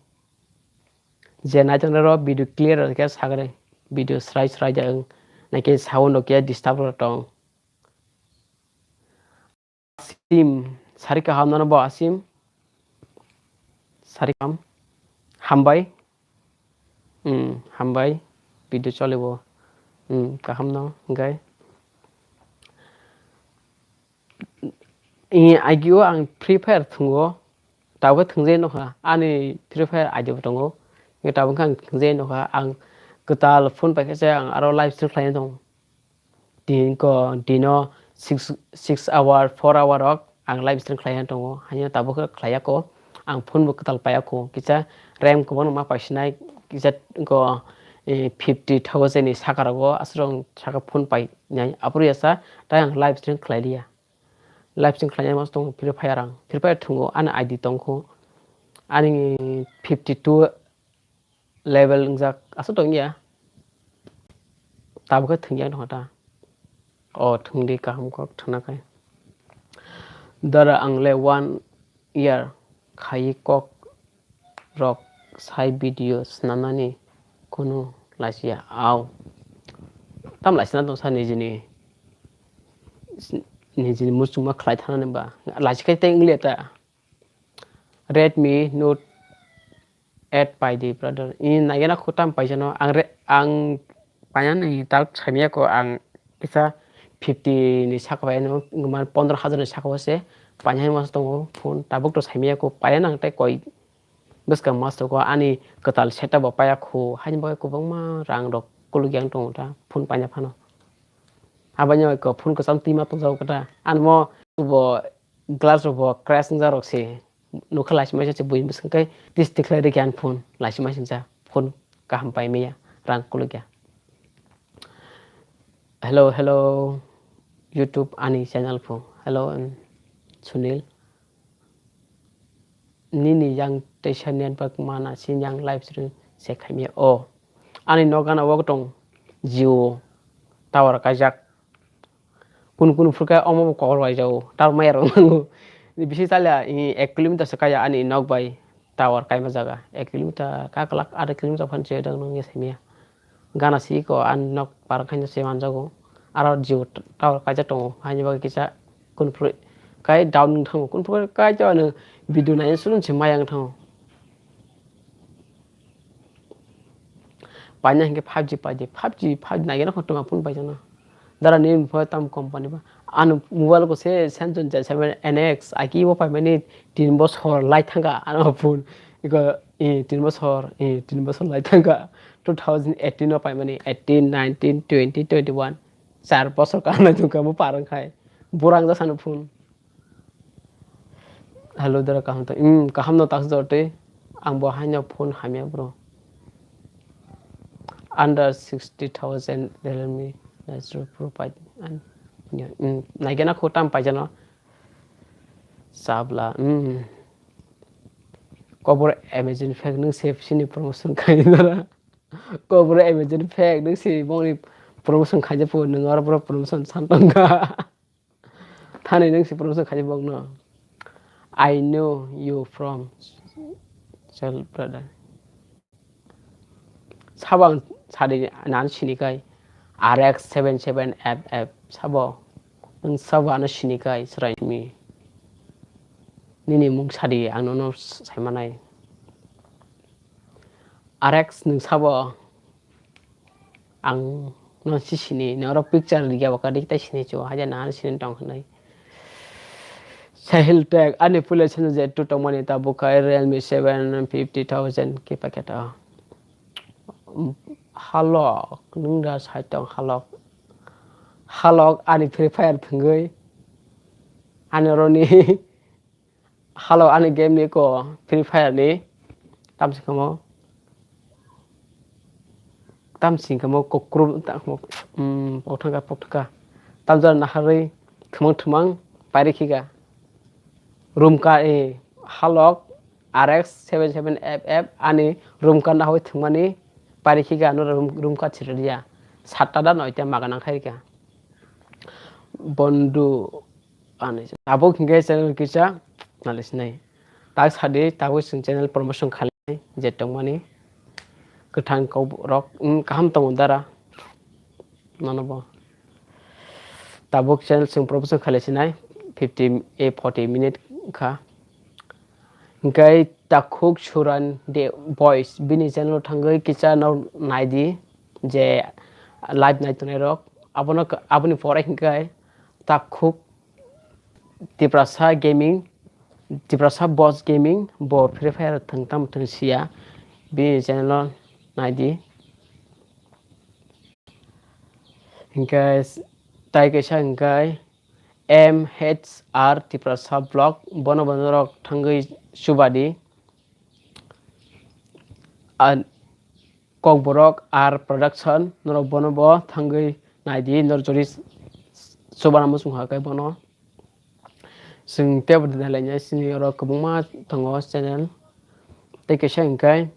Je naitok nai ro video clear da khe sagre. Video srai srai da wng. Naikhe sound rok ya disturb rok tong. Asim, sari kaham nono bo Asim. Sari kaham. Hambai. Hmm, hambai. Video chole bo. Hmm, kaham no, hingkai. Ini agio ang Free Fire thungo. Tabuk thwngjai nokha. Ani Free Fire I D bo tongo. Tabuk ang thwngjai nokha. Ang kwtal phone paikhe se ang aro live stream khlaina tongo. Din ko dino six, six hour, four hour rok ang live stream khlaiya tongo. Haino tabuk khe khlaiya ko. Ang phone bo kwtal paiya ko. Kisa RAM kwbangma paisinai, kisa ko, eh, fifty thousand ni saka rogo aswk saka phone painai. Aphuru yasa tai ang live stream khlai liya. Live stream khlainai mas tongo Free Fire ang. Free Fire thungo ani I D tongkho. Ani fifty two level wngjak aswk tongya. Tabuk khe thwngya wngkha ta. O thwngdi kaham kok thwngna khai. Dara ang le one year khai kok rok sai video swnamnani kunu lachiya. Au. Tam lachina tong sa nijini, nijini muchungma khlai thanani ba. Lachi khai tei wngli ta. Redmi Note eight pai di, brother. Ini naigena khutam paisano. Ang re-, ang painani tak saimaya ko ang kisa fifty ni saka paino, man pondro hajar ni saka o se painani mas tongo phone. Tabuk to saimaya ko paina nang tai koi bwskang mas tongo ani kwtal setup bo paya khu. Haini bagwi kwbangma rang rok kuluk yang tongo ta phone paina phano. Aboni ko phone kwcham twima tongjago kwta. Ani mo bo glass rok bo crash wngjak rok se. Nokha laisima se bui bwswk khe tis tikhlai rikhe ani phone. Laisima singsa phone kaham pai maya, rang kulukya. Hello, hello, YouTube ani channel pho. Hello, um, Sunil. Nini yang teisa network mana si yang live stream se khaimya. O, ani nok gana o tong Jio tower kaijak. Kun kun phuru khe omo bo kokol waijao, tar maya rok nango. Bisi chalya, i, ek kilometer se kaya ani nok bai tower kaima jaga. Ek kilometer kaklak, adha kilometer phan se dang nang ya saimya. Gana si ko ani nok par khaina se manjago. Aro Jio tower kaijak tongo. Haini bagwi kisa kun phuru kai down wng thango. Kun phuru kai to ano video nai sunu se maya wng thango. Paina hinkhe five G pai di, five G, five G naigena kotorma phone paijana. Dara ni phone tam company ba. Ano mobile ko se Samsung J seven N X, aki bo paimani tin bosor lai thangka ano phone. Iko, eh, tin bosor, eh, tin bosor lai thangka. Two thousand eighteen o paimani, eighteen, nineteen, twenty, twenty-one. Char bosor kaham nai thangka mo parang khai. Borang jasano phone. Hello, dara kaham to. Hmm, kaham no tak jor tei. Ang bo haino phone hamya bro. Under sixty thousand Realme Nitro Pro pai. An, hmm, naigena kho tam paijano. Sabla, hmm. Kobor Amazon fake nung se sini promotion khai dara. Kobor Amazon fake nung se bongni promotion khai je pho nung aro bro promotion san tongka. Thani nung si promotion khai bokno. I know you from cell brother. Sabo ang sadi nan sini kai R X seven seven F F sabo. Nung sabo ano sini kai srai mi. Nini mung sadi ang nono saimanai. R X nung sabo. Ang no si sini, no oro picture rikya baka dik tai sini chu, haja na sini tong hinai. Sahil Tech, ani pule sini je tu tong mani ta bukai Realme seven fifty thousand ki packet o. Halok, nung da sai tong halok. Halok ani Free Fire thwngwi. Ani oro ni Halo, ani game ni ko Free Fire ni. Tamsi kamo. Tamsi kamo kokrum, tamo, mm, pokthaka, pokthaka. Tamjani naharwi thumang thumang pairi khiga. Rumka, eh, halok R X seven seven F F ani rumka nahoi thwngmani pairi khiga, ano rum-, rumka chiririya. Satta da noita maga nangkhairika. Bondu ani. Abo hinkhe channel kisa nalisinai. Tak sadi, tabuk chwng channel promotion khalai je tongmani. Kwthang kok rok, mm, kaham tongo dara. Nono bo. Tabuk channel chwng promotion khalai sinai, fifty, eh, forty minute kha. Hinkhe Takhuk Suran de Boys, bini channel o thangwi kisa no naidi je live nai tongnai rok. Abono, aboni pore hinkhe Takhuk Tiprasa Gaming, Tiprasa Boss Gaming, bo Free Fire thwng tamo thwng siya, bini channel o naidi. Hinkhe tai kaisa hinkhe M H R Tiprasa Vlog, bono bo norok thangwi chubadi. An Kokborok R Production, norok bono bo thangwi naidi, norok jodi s-, s-, chubana muchung kha khe bono. Chwng teibo nailai nai sini oro kwbangma tongo channel. Tei kaisa hinkhe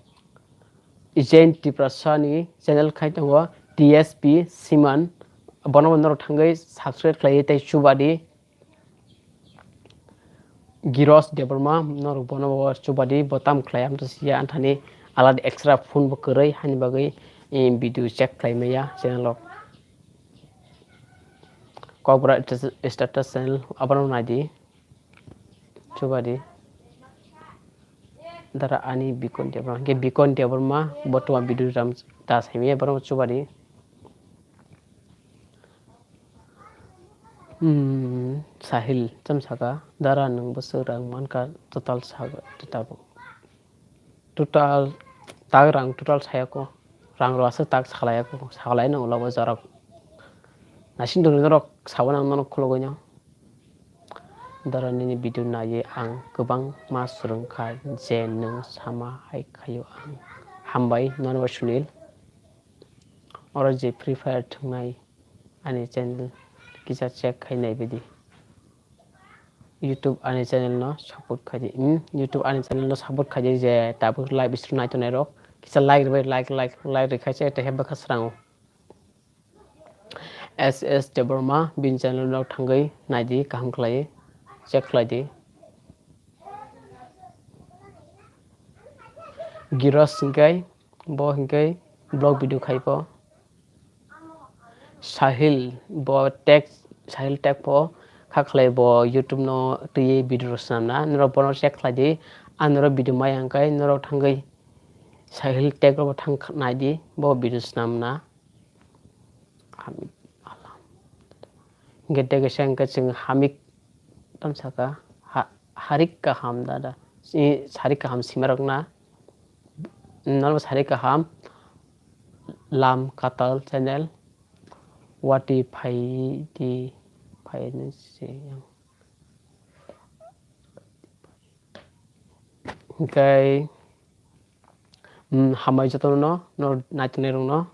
Jen Tiprasa ni channel khai tongo T S P Siman. Bono bo norok thangwi subscribe khlai tei chubadi. Giros Debbarma, norok bono bo chubadi, bo tam khlai, amtwsiya anthani alada extra phone bo kwrwi, hani bagwi, eh, video check khlai maya channel o. Kokborok status, status channel, abono naidi, chubadi. Dara ani Bikon Debbarma, hinkhe Bikon Debbarma, bo tuma video ram ta saimaya, bono chubadi. Hmm, Sahil, cham saka, dara nwng bwswk rang mankha, total saka, total bo. Total, tak rang total sayako, rang rwaswk tak salaiyako, salaino ulo bo jorok. Nasing dongni norok sabo nang nono khulugwino. Dara nini video naiwi ang kwbangma swrwngkha je nwng sama hai khaio ang. Hambai, nono bo Sunil. Oro je Free Fire thwngnai ani channel kisa check khai nai bidi. YouTube ani channel no support khai di. Hmm, YouTube ani channel no support khai di je tabuk live stream nai tongnai rok. Kisa like rwbai, like, like, like rwkhai se tei hep bwkha srango. S S Debbarma bini channel no thangwi nai di, kaham khlai check khlai di. Giros hinkhe bo hinkhe vlog video khai pho. Sahil bo tag, Sahil tag pho kha khlai bo YouTube no twiwi video rw swnamna. Norok bono check khlai di. Ang norok video maya hwnkhe norok thangwi Sahil tag rok thang nai di, bo video swnamna. Hamik Alam. Hinkhe tei kaisa hinkhe chwng Hamik tamo saka, ha-, Harik Kaham dada. I Sarik Kaham simarokna. Norok Sarik Kaham, Lam Katal channel, Wati Phaidi Phaini se yang. Hinkhe, mm, hambai jotono no, no naitongnai rokno.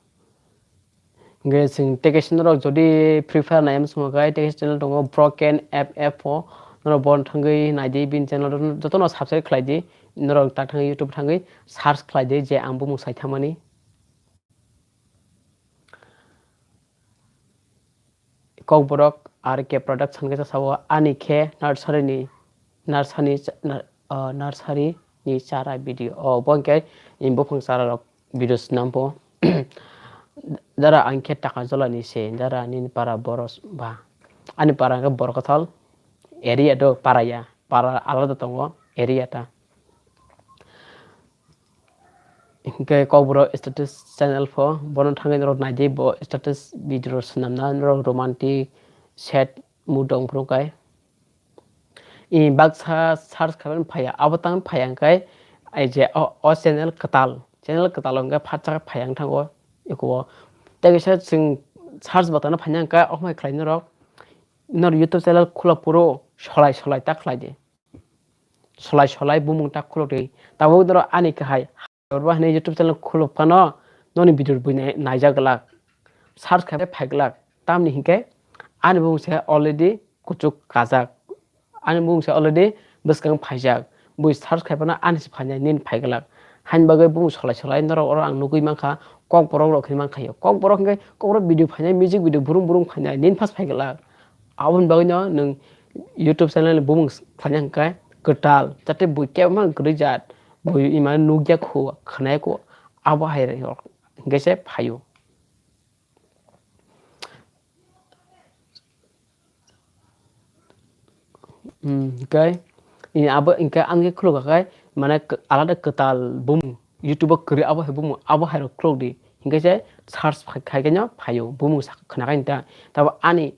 Hinkhe chwng tei kaisa norok jodi Free Fire nai mswngo khe tei kaisa channel tongo Broken F F o, norok bono thangwi nai di, bini channel jotono subscribe khlai di, norok ta thangwi YouTube thangwi search khlai di je ang bumung sai thangmani. Kokborok R K Production khe sao ani khe nursery ni, nursery ni cha-, nur-, ah, nursery ni chara video. O bo hinkhe buphang chara rok video swnam pho. Dara ang khe Takarjala ni se, dara nini para boros ba. Ani para khe Borkathal area do para ya. Para alada tongo area ta. Hinkhe Kokborok status channel pho, bono thangwi norok nai di, bo status video rok swnamna, norok romantic sad mood rok phuru kai. I baksa search khaimani phaiya, abo tang phaiya hwnkhe, ai je o, o channel kwtal, channel kwtal hwnkhe phatsa phaiya wng thango eko o. Tei kisa chwng search button o phaina hwnkhe, omo hai khlai norok, norok YouTube channel khula phuru solai solai ta khlai di. solai solai bumung ta khuluk di. Tabuk doro ani kahai Borma hinwi YouTube channel khuluk phano noni video bui nai-, naijak glak. Search khai phai glak. Tamni hinkhe ani bumung se already kuchuk kajak. Ani bumung se already bwskang phaijak. Bui search khai phano ani se phainai, nini phai glak. Haini bagwi bumung solai solai norok oro ang nugwi mankha, Kokborok rok hinwi mankha yo. Kokborok hinkhe Kokborok video phainai, music video burum burum phainai, nini phas phai glak. Aboni bagwino nwng YouTube channel ni bumung khlaina hinkhe kwtal, jate bui kebama kwrwi jat, bui imani nukya khu, khwnaya khu, abo hai rok hinkhe se phaio. Hmm, hinkhe, i abo hinkhe ang khe khuluk kha khai, mane k-, alada kwtal bumung, YouTube o kwrwi abo hai bumung, abo hai rok khuluk di. Hinkhe se search khai, khai khe no phaio, bumung sa khna khai ta. Tabo ani,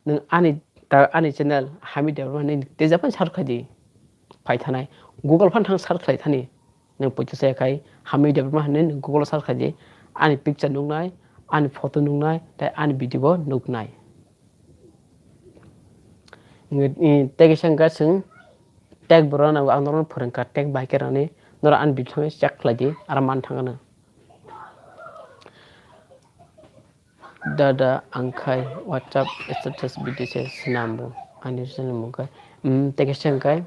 nwng ani, ta, ani channel Hamid Debbarma hinwi tei jephano search khai di. Phai thanai. Google phano thang search khlai thani. Nwng poito se khai Hamid Debbarma hinwi nwng Google o search khai di. Ani picture nuknai, ani photo nuknai, tei ani video bo nuknai. Nge-, i, tei kisa hwnkha chwng tag borok nango, ang norokno phwrwngkha, tag bai khe rani norok ani video thangwi check khlai di, aro man thangano. Dada, ang khai WhatsApp status video se swnam bo, ani channel mung khai. Hmm, tei kisa hwnkha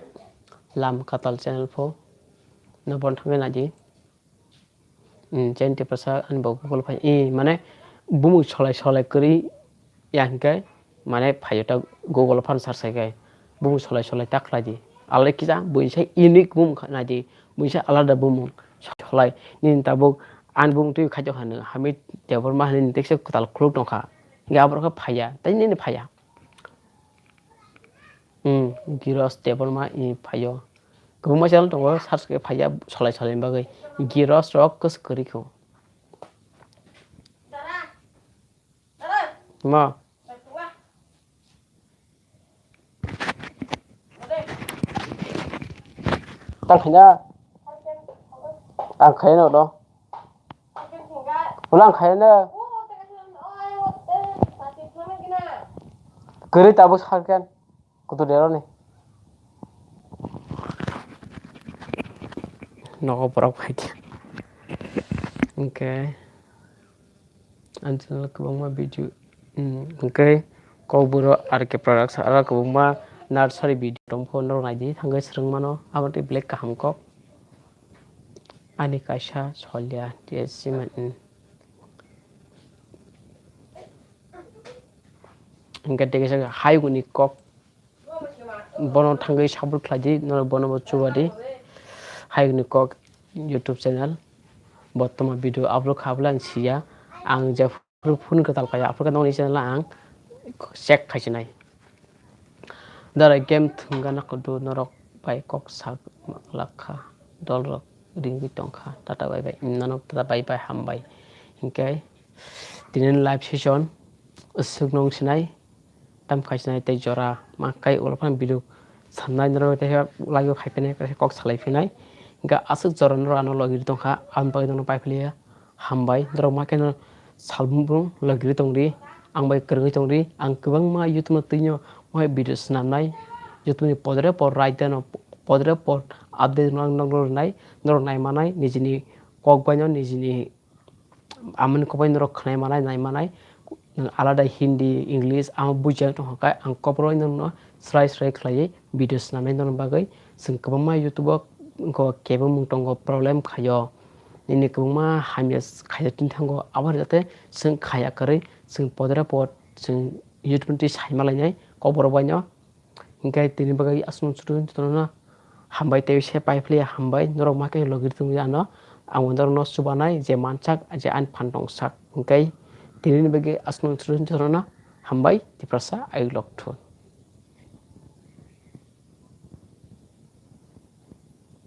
Lam Katal channel pho, no bon thangwi nai di. Hmm, chini Tiprasa ani bo Google phai. I, mane, bumung solai solai kwrwi ya hinkhe, mane, phaio ta Google phano search khai khai. Bumung solai solai ta khlai di. Alai kisa, buini sai unique bumung kha nai di. Buini sai alada bumung solai. Nini tabuk ani bumung twi khai tongkha nw. Hamid Debbarma hinwi nini tekse kwtal khuluk tongkha. Hinkhe aborok khe phaiya. Tei nini phaiya. Hmm, Giros Debbarma i phaio. Kwbangma channel tongo, search khe phaiya solai solai bagwi. Giros rok kwswk kwrwi kho. Ma. Tang khaina. Ang khaina do. Ulang khaina. Kwrwi tabuk sarken. Kutu deroni. Nogo borok phaidi. Hwnkhe, ang channel kwbangma video, mm, hwnkhe, Kokborok R K Products, aro kwbangma nursery video tongkho, norok naidi, thangwi swrwng mano, abo tei belai kaham kok. Ani kaisa solya, T S C man, mm. Hwnkhe, tei kaisa hayungni kok. Bono thangwi support khlai di, norok bono bo chuba di. Hayungni kok YouTube channel. Bo tongma video upload kha bwle ang siya. Ang jephru phone kwtal kaya, aphuru khe nokni channel ang check khai sinai. Dara game thwngna kudu norok bai kok sak lakha. Dolrok ringwi tongkha. Tata bye bye. Nano tata bye bye, hambai. Hinkhe tini live session aswk nung sinai. Tam khai sinai tei jora ma kai ulo phano video samnai norok tei live phai phinai kaisa kok salai phinai. Hinkhe aswk jora norok ano logi ri tongkha, ang bagwi nono pai philiya hambai. Norok ma khe no salbrum logi ri tongdi, ang bai kwrwngwi tongdi. Ang kwbangma YouTube no twino mo video swnamnai, YouTube ni podre por raida no podre por update no ang nokno rwnai, norok nai manai nijini kok bai no nijini amoni kok bai norok khwnai manai, nai manai, nwng alada Hindi, English, ang bujiya tongkha khe, ang Kokborok bai norokno srai srai khlaiwi video swnamnai norokni bagwi. Chwng kwbangma YouTube o wngkha kebengmung tongo, problem khaio, nini kwbangma hamya khaio tini thango, abo hai jate chwng khaya kwrwi, chwng podre pod, chwng YouTube twi sai malainai Kokborok bai no. Hinkhe tini bagwi aswk chwng chwng hambai tei se pai philiya hambai, norok ma khe logi ri tongwi ano, ang bo norokno chubanai je mansak je ani phan tongsak. Hinkhe tini bagwi aswk chwng chwng hambai, Tiprasa I love you.